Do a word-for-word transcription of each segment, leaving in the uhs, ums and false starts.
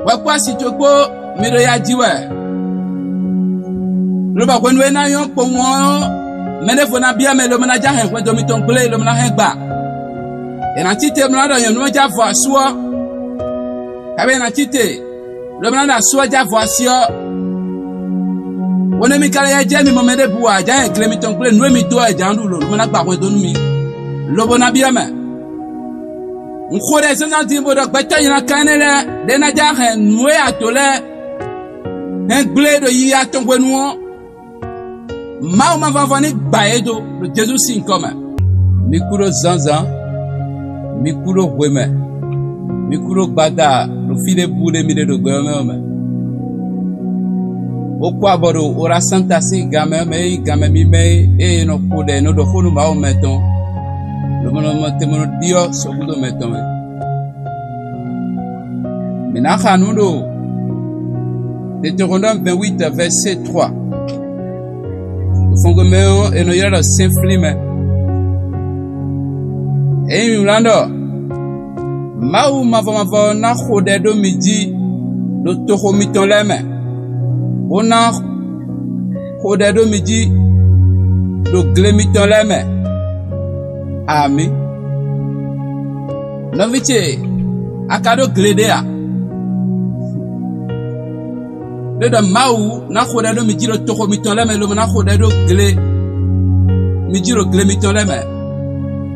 Hwɛ kpó asi ce kpó, mi ɖo ya ji wɛ, lobɔ hwenu e ná nyɔ́ kpowun ɔ́, mɛ ɖěvo ná byɔ́ mɛ lobo ná já hɛn hwɛndo mitɔn gblé lobo ná hɛn gba. È nǎ cí te bó ná ɖɔ nyɔ̌nu ɔ́ já vɔ asú ɔ́, kabí è nǎ cí te lobo ná ɖɔ asú ɔ́ já vɔ así ɔ́. Hwenu e mi ka lɛ́ ya jɛ mi mɔ mɛ ɖěbǔ ǎ, já hɛn gle mitɔn gblé nǔ e mi dó ɔ́, è jǎ ɖu lǒ lobo ná gba hwɛndo nú mi, lobo ná byɔ́ mɛ. Un xo ɖɛ zínzán din bó ɖɔ gbɛtɔ́ nylá kan énɛ́ lɛ́ɛ ɖě ná já hɛn nǔ e a dǒ lɛ́ɛ hɛn gblé ɖo yiyi atɔn hwenu ɔ́, Mawu mavɔmavɔ ní gba yě dó ɖo Jezu sín nyǐkɔ mɛ. Mi kú ɖó zǎnzǎn, mi kú ɖó hwemɛ, mi kú ɖó gbada ɖo fí ɖěbǔ ɖé mi ɖe ɖo gbɛ ɔ́ mɛ ɔ́ mɛ. Bó kú abɔ ɖo Ola Sánta sín gan mɛ ɔ́ mɛ e nyí ganmɛ mímɛ́ é, ée è nɔ xo ɖɛ è nɔ ɖɔ xó nú Mawu mɛ tɔn, lobo nɔ mɔ te bó nɔ ɖyɔ́ sɔgúdo mɛ tɔn mɛ. Mǐ ná xa nǔ ɖo Deutéronome vingt-huit, verset trois. Ɖo fɔngbe mɛ ɔ́, è nɔ ylɔ́ ɖɔ sɛ́nflín mɛ. Ényí mi wlán ɖɔ Mawu mavɔ mavɔ ɔ́ ná xo ɖɛ ɖó mi jí ɖo toxo mitɔn lɛ́ɛ mɛ, bó ná xo ɖɛ ɖó mi jí ɖo gle mitɔn lɛ́ɛ mɛ. Amǐ. Nɔví ce, a ka ɖó gle ɖé a? Ɖé ɖɔ Mawu ná xo ɖɛ ɖó mi jí ɖo toxo mitɔn lɛ́ɛ mɛ, lobo ná xo ɖɛ ɖó gle mi jí ɖo gle mitɔn lɛ́ɛ mɛ.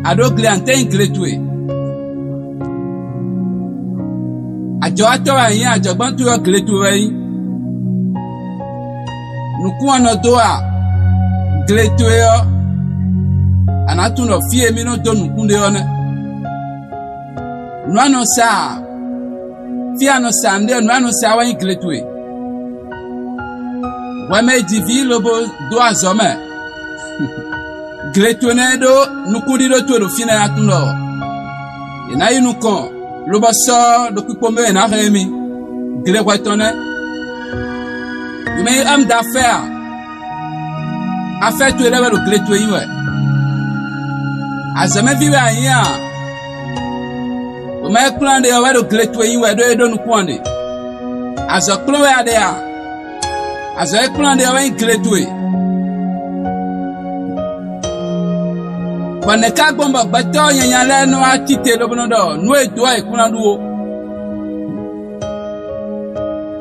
A ɖó gle a? Ntɛ́ nyí gle towe? Ajɔwatɔ́ wɛ a nyǐ, ajɔgbán towe ɔ́ gle towe wɛ é nyí. Nǔkún ɔ́ nɔ dó a? Gle towe ɔ́, a nǎ tunwun ɖɔ fí e mì nɔ dó nǔkún ɖe ɔ́ nɛ́. Nǔ a nɔ sa a? Fí e a nɔ sa nǔ ɖe ɔ́, nǔ e a nɔ sa ɔ́ wɛ nyí gle towe. Hwɛ mɛ e ji vǐ lobo dó azɔ̌ mɛ. Gle towe nɛ́ ɖó nukúnɖíɖó towe ɖo fínɛ́ a tunwun ɖɔ è nǎ yi nukɔn, lobɔ sɔ́ ɖo kpikpo mɛ è nǎ hɛn mì. Gle hwɛ tɔn nɛ́. Mɛ e ɔ́, un da fɛ́ a? Afɛ́ towe lɛ́ɛ wɛ ɖo gle towe nyí wɛ. Azɔ̌mɛví wɛ a nyǐ a? Wěma e kplɔ́n ɖe ɔ́ wɛ ɖo gle towe nyí wɛ ɖó é ɖó nukún ɔ́ ɖe. Azɔ̌ kplɔ́n wɛ a ɖe a? Azɔ̌ e kplɔ́n ɖe ɔ́ wɛ nyí gle towe. Bɔ nɛ̌ ka gbɔn bɔ gbɛtɔ́ nyanya lɛ́ɛ nɔ wá tite lobo nɔ ɖɔ nǔ e dó ɔ́ è kún ná ɖu ó?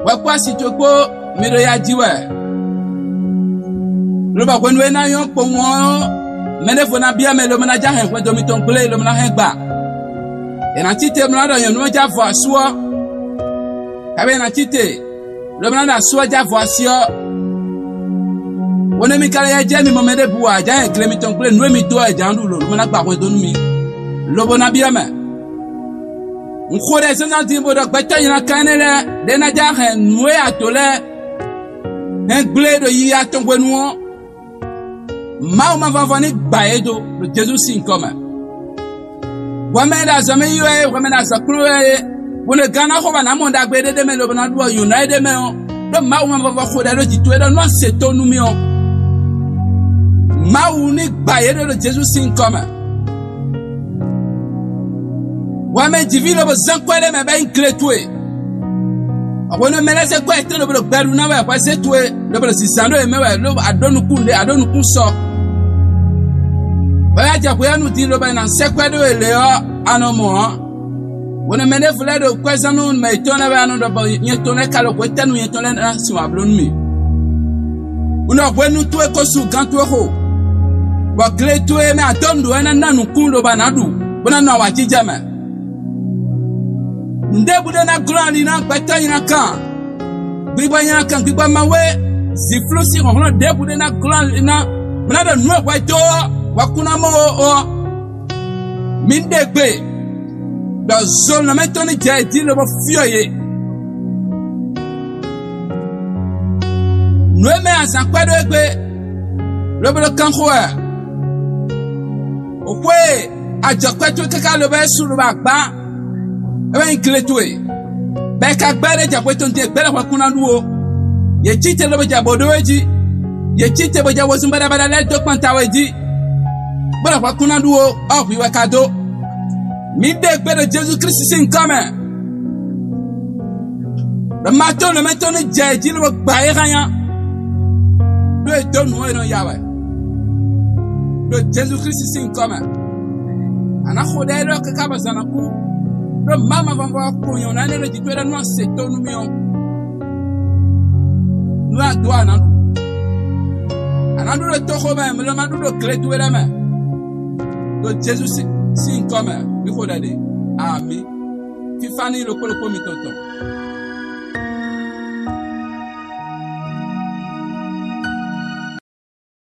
Hwɛ kpó asi ce kpó, mi ɖo ya ji wɛ, lobɔ hwenu e ná nyɔ́ kpowun ɔ́, mɛ ɖěvo ná byɔ́ mɛ lobo ná já hɛn hwɛndo mitɔn gblé lobo ná hɛn gba. È nǎ cí te bó ná ɖɔ nyɔ̌nu ɔ́ já vɔ asú ɔ́, kabí è nǎ cí te lobo ná ɖɔ asú ɔ́ já vɔ así ɔ́. Hwenu e mi ka lɛ́ ya jɛ mi mɔ mɛ ɖěbǔ ǎ, já hɛn gle mitɔn gblé nǔ e mi dó ɔ́, è jǎ ɖu lǒ lobo ná gba hwɛndo nú mi, lobo ná byɔ́ mɛ. Un xo ɖɛ zínzán din bó ɖɔ gbɛtɔ́ nylá kan énɛ́ lɛ́ɛ ɖě ná já hɛn nǔ e a dǒ lɛ́ɛ hɛn gblé ɖo yiyi atɔn hwenu ɔ́, Mawu mavɔmavɔ ní gba yě dó ɖo Jezu sín nyǐkɔ mɛ. Hwɛmɛ e ɖo azɔ̌ mɛ yí wɛ é, hwɛmɛ e ɖo azɔ̌ kplɔ́n wɛ é, hwenu e gannɔ́xóba ná mɔ ɖagbe ɖé ɖ'é mɛ lobo ná ɖu ɔ́, nyɔ̌nu ɔ́ é ɖ'é mɛ ɔ́, ɖó Mawu mavɔmavɔ xo ɖɛ ɖó jǐ towe ɖɔ nú a se tónú mì ɔ́, Mawu ní gba yě ɖó ɖo Jezu sín nyǐkɔ mɛ. Hwɛ mɛ jǐví lobo zán kwɛ́ ɖé mɛ bɔ é nyí gle towe. Hwenu e mɛ lɛ́ɛ zé kwɛ́ yětɔn lobo ɖo gbɛ ɖu ná wɛ hwɛ zé towe lobo ɖo zǐnzán ɖo yě mɛ wɛ, lobo aɖó nukún ɖe aɖó nukún sɔ. Bɔ é wá jɛ hwe ɔ́ nu din lobo è nǎ sɛ́ kwɛ́ ɖó yě lě ɔ́, a nɔ mɔ ǎ. Hwenu e mɛ ɖěvo lɛ́ɛ ɖo kwɛ́ zán nú mɛ yětɔn lɛ́ɛ wɛ a nɔ ɖɔ bɔ nyɛ tɔn lɛ́ɛ ka ɖo hwetɛ́nu nyɛ tɔn lɛ́ɛ ná sin wǎ bló nú mì? Un ɖɔ hwenu towe ko su gán towe xo, bɔ gle towe e mɛ a dó nǔ ɖó ɔ́ ná ná nǔkún lobo a nǎ ɖu, bó ná nɔ awǎjijɛ mɛ. Nǔɖěbǔ ɖé ná glɔ́n ali ná gbɛtɔ́ nylá kan, gbigbɔ nylá kan gbigbɔ ma wé, zǐflú sín hlɔ̌nhlɔ́n ɖěbǔ ɖé ná glɔ́n ali ná, bó ná ɖɔ nǔ e hwɛ dó ɔ́, hwɛ kún ná mɔ ó ɔ́. Mi ɖe gbe ɖɔ zolɔnɔmɛ tɔn ní jɛ yě jí lobo fyɔ́ yě. Nǔ e mɛ azǎn kwɛ́ ɖó égbé, lobo ɖo kan xo wɛ. Xwe e ajɔ̌kwɛ́ towe káká lobo é su lobo agbán, é wɛ nyí gle towe, bɔ è ka gbɛ́ ɖé jɛ hwe tɔn din e gbɛ́ lɛ́ hwɛ kún ná ɖu ó. Yě cí te lobo jɛ bǒ ɖó é jí; yě cí te bó jɛ wezun baɖabaɖa lɛ́ɛ dó kpan ta we jí, bó lɛ́ hwɛ kún ná ɖu ó, ɔ́ hwi wɛ ka dó. Mǐ ɖe gbe ɖo Jezu Klísu sín nyǐkɔ mɛ. Ɖɔ ma tó nɔ mɛ tɔn ní jɛ jí lobo gba é hán nyá. Ɖó e dó nǔ e nɔ ya wɛ. Ɖo Jezu Klísu sín nyǐkɔ mɛ. A nǎ xo ɖɛ élɔ́ káká bɔ zǎn ná kú. Ɖó Mawu mavɔmvɔ kpɔn nyɔ̌ná énɛ́ ɖo jǐ towe ɖɔ nú ná se tónú mì ɔ́, nú a dó a nǎ ɖu. A nǎ ɖu ɖo toxo mɛ, mɛ lɔ ma ɖu ɖo gle towe lɛ́ɛ mɛ. Ɖo Jezu sín nyǐkɔ mɛ, mǐ xo ɖɛ ɖe. Amǐ. Fífá ní ɖokpó ɖokpó mitɔn tɔn.